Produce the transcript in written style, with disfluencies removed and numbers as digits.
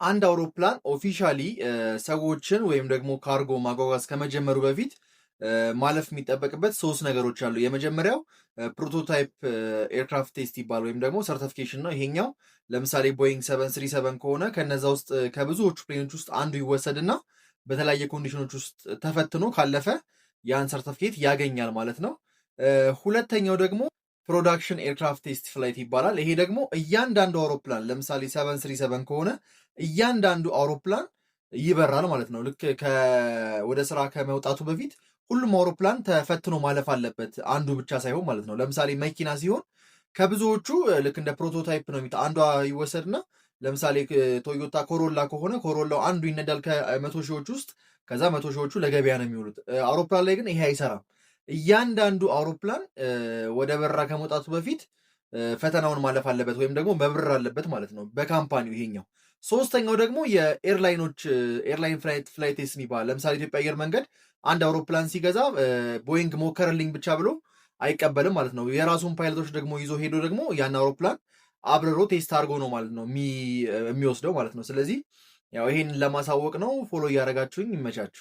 አንድ አውሮፕላን officially ሰዎችን ወይም ደግሞ ካርጎ ማጓጓዝ ከመጀመሩ በፊት ማለፍ የሚጠበቅበት ሶስት ነገሮች አሉ። የመጀመሪያው prototype aircraft test ይባላል ወይም ደግሞ certification ነው። ይሄኛው ለምሳሌ ቦይንግ 737 ከሆነ ከነዛ ውስጥ ከብዙዎቹ plane ኦች ውስጥ አንዱ ይወሰድና በተለያየ condition ኦች ውስጥ ተፈትኖ ካለፈ ያን ሰርቲፊኬት ያገኛል ማለት ነው። ሁለተኛው ደግሞ production aircraft test flight ይባላል። ይሄ ደግሞ እያንዳንዱ አውሮፕላን ለምሳሌ 737 ከሆነ እያንዳንዱ አውሮፕላን ይበራል ማለት ነው። ልክ ወደ ስራ ከመውጣቱ በፊት ሁሉም አውሮፕላን ተፈትኖ ማለፍ አለበት፣ አንዱ ብቻ ሳይሆን ማለት ነው። ለምሳሌ መኪና ሲሆን ከብዙዎቹ ልክ እንደ prototype ነው፣ አንዷ ይወሰድና ለምሳሌ ቶዮታ ኮሮላ ከሆነ ኮሮላው አንዱ ይነዳል ከ100 ሺዎች ውስጥ፣ ከዛ 100 ሺዎቹ ለገበያ ነው የሚውሉት። አውሮፕላን ላይ ግን ይሄ አይሰራም። እያንዳንዱ አውሮፕላን ወደ በረራ ከመውጣቱ በፊት ፈተናውን ማለፍ አለበት ወይም ደግሞ መብረር አለበት ማለት ነው በ company ው ይሄኛው። ሶስተኛው ደግሞ የ airline ኦች airline flight test የሚባል፣ ለምሳሌ ኢትዮጵያ አየር መንገድ አንድ አውሮፕላን ሲገዛ ቦይንግ ሞከረልኝ ብቻ ብሎ አይቀበልም ማለት ነው። የራሱን ፓይለቶች ደግሞ ይዞ ሄዶ ደግሞ ያን አውሮፕላን አብርሮ test አድርጎ ነው ማለት ነው የሚወስደው ማለት ነው። ስለዚህ ያው ይሄን ለማሳወቅ ነው። Follow እያደረጋችሁኝ ይመቻችሁ።